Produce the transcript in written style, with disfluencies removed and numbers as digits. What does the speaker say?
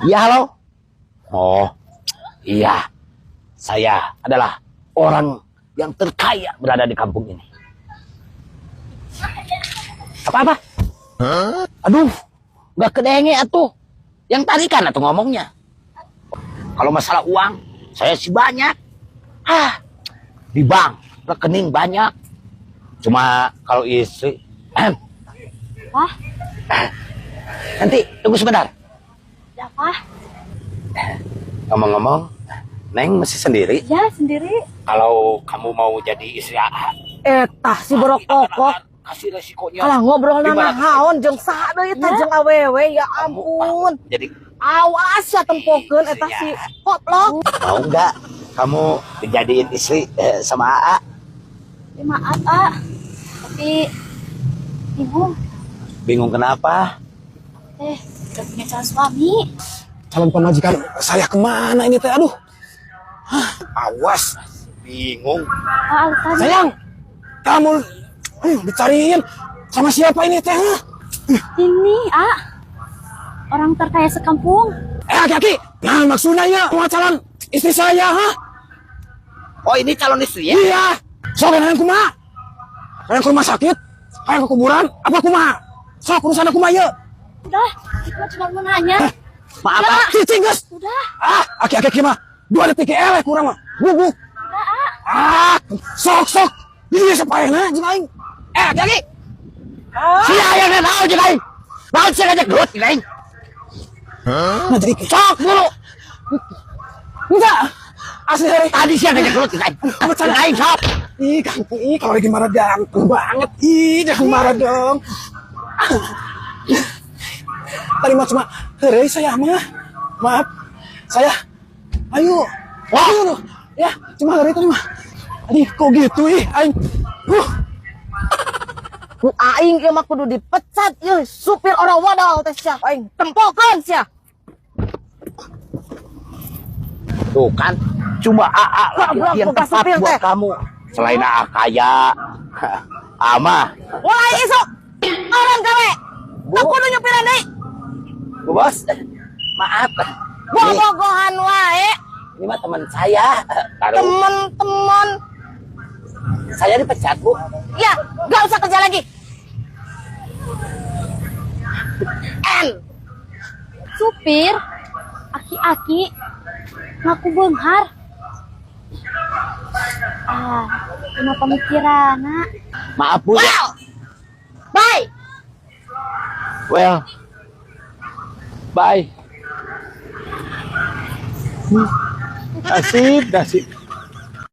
Iya, halo. Oh, iya. Saya adalah orang yang terkaya berada di kampung ini. Apa-apa? Aduh, nggak kedenge atuh. Yang tadi kan atau ngomongnya. Kalau masalah uang, saya sih banyak. Ah, di bank, rekening banyak. Cuma kalau istri, Wah, nanti tunggu sebentar. Ada apa? Ngomong-ngomong, Neng masih sendiri. Ya, sendiri. Kalau kamu mau jadi istri AA, Eta si borokokok. Kasih resikonya. Kalah ngobrol 500 naon jeung saha deui teh, jeung awewe, ya ampun. Jadi Awas ya, tempokeun eta si koplok. Mau nggak kamu dijadiin istri sama AA? Ya, maaf, ah. Tapi bingung. Bingung kenapa? Udah punya calon suami. Calon pamajikan saya kemana ini teh? Aduh. Hah, awas. Bingung. Ah, tadi. Sayang, kamu dicariin sama siapa ini teh? Hah? Ini, ah. Orang terkaya sekampung. Eh, aki-aki. Nah, maksudnya ya, mau calon istri saya, ha? Oh, ini calon istri ya? Iya. Sok hayang kumaha? Hayang ke rumah sakit? Hayang ke kuburan? Apa kumaha? Sok urusan kumaha ieu? Udah, itu cuma mau nanya. Maaf, Pak. Cicing geus. Udah. Ah, aki-aki mah 2 detik eleh kurang mah. Bubuk. Ah, sok sok. Ini sapaehna jeung aing. Eh, aki-aki. Sia yang naon jeung aing? Naon sia ngajak gelut jeung aing? Nah, jadi Sok buru. Enggak. Asli hari. Tadi sia ngajak gelut jeung aing. Jeung aing sok. Ih, Kang, ih, kalau lagi marah ganteng banget. Ih, jangan marah dong. Tadi mah cuma heureuy saya mah. Maaf. Saya ayo. Ayo loh. Ya, cuma heureuy tadi mah. Aduh, kok gitu ih, aing. Ku aing ieu mah kudu dipecat ieu supir orang wadal teh sia. Aing tempokeun sia. Tuh kan, cuma AA laki-laki yang Goblok, bukan tepat supir buat teh. Kamu. Selain AA kaya, ama Mulai isuk orang gawe. Bu. Teu kudu nyupiran deui. Bu Bos, maaf. Ini, Bobogohan wae. Ini mah teman saya. Taruh. Temen-temen. Saya dipecat, Bu. Ya, gak usah kerja lagi. N. Supir, aki-aki, ngaku beunghar. Ah, kenapa pemikiran, nak? Maaf, Bu. Well. Bye. Well. Bye. Nasib, nasib.